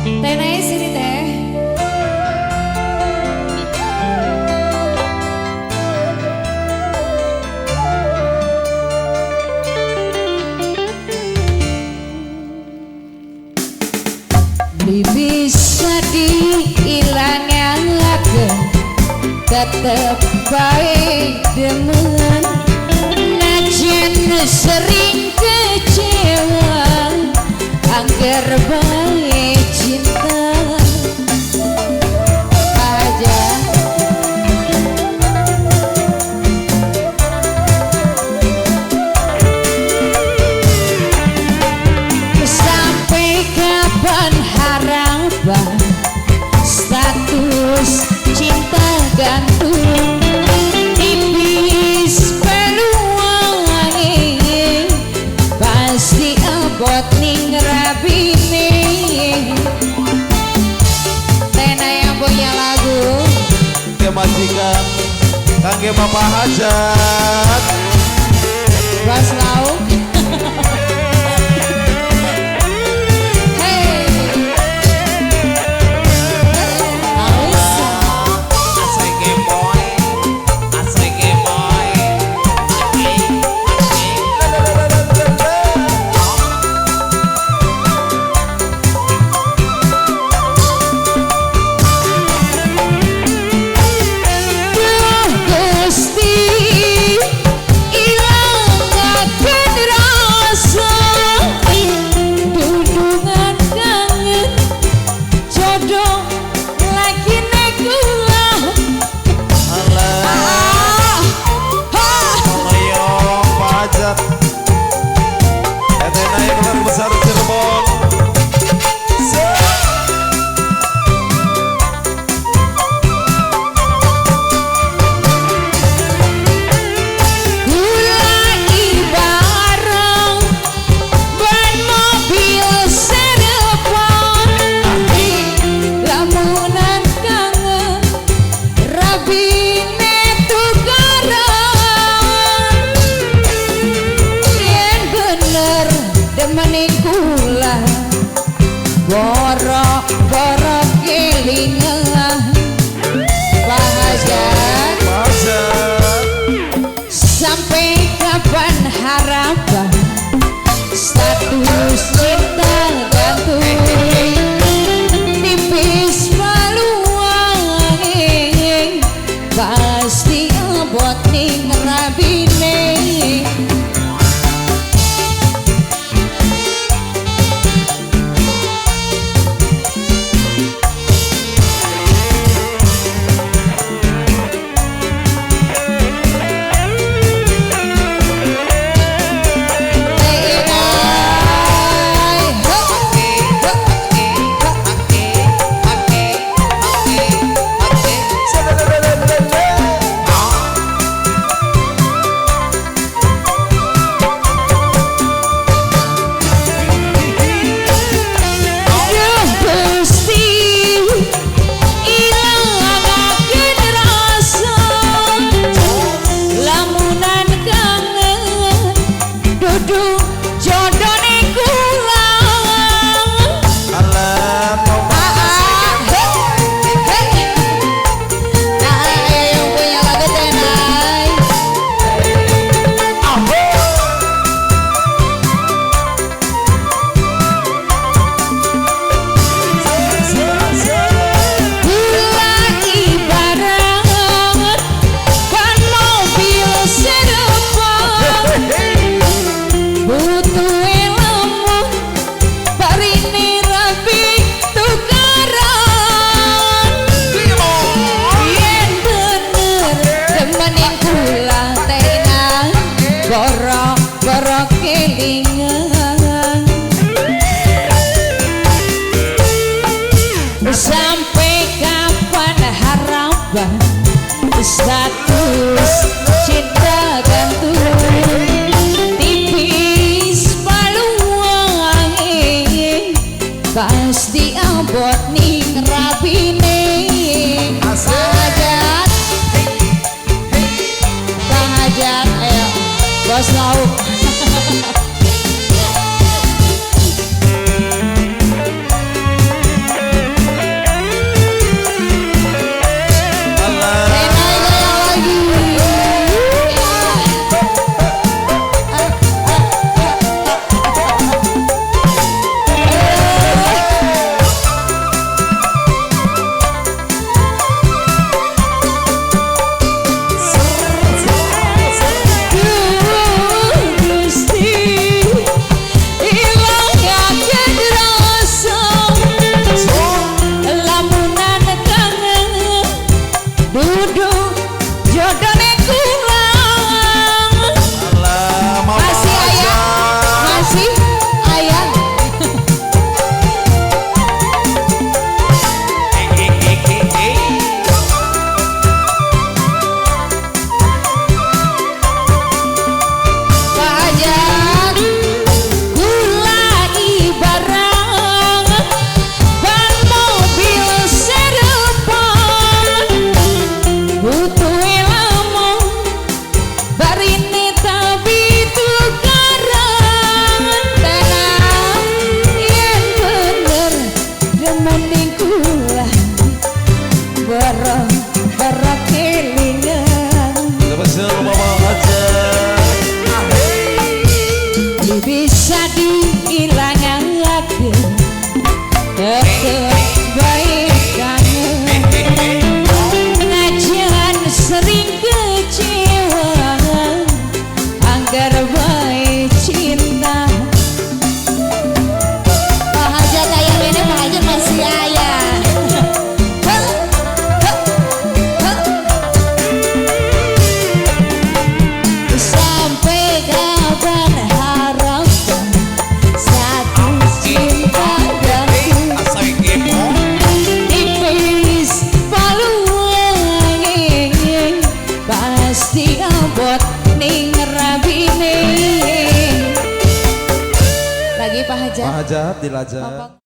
Teh Nay sini teh. Bisa diilangaken tetep baik demen najan sering kecewa angger bae cinta aja. Sampai kapan harapan status cinta gantung tipis peluange pasti abot ning rabine. Tena yang punya lagu Ke majikan kangge Bapak Hajat. Bas Lauk. Hey. Aus. Asik gemoy, asik gemoy. Duh Gusti ilangaken rasa dudungan kangen jodoh lagi kula. Alah, Ah, ah. ayo Pak Hajat. Teteh naik keluarga besar Cirebon. Gula ibareng ban mobil serepon lamunan kangen rabine tukaran yen bener demene kula boro-boro kelingan. Pak Hajat. Pak Hajat. Sampai kapan harapan status cinta gantung tipis peluange pasti abot ning rabine. Duh Gusti ilangaken rasa lamunan kangen dudu jodone kula. Alah, Ah, ah, he, he. Nah, yang punya lagu Teh Nay. Gula ibarat ban mobil serepon butuh lemon barine rabi tukaran yen bener demenin kula Teh Nay boro-boro kelingan. Sampai kapan harapan status cinta gantung tipis peluange pasti abot ning rabine. Pak Hajat, Pak Hajat, ayo bos lauk. Mesti abot ning rabine. Lagi Pak Hajat. Pak Hajat dilajak. Bapak.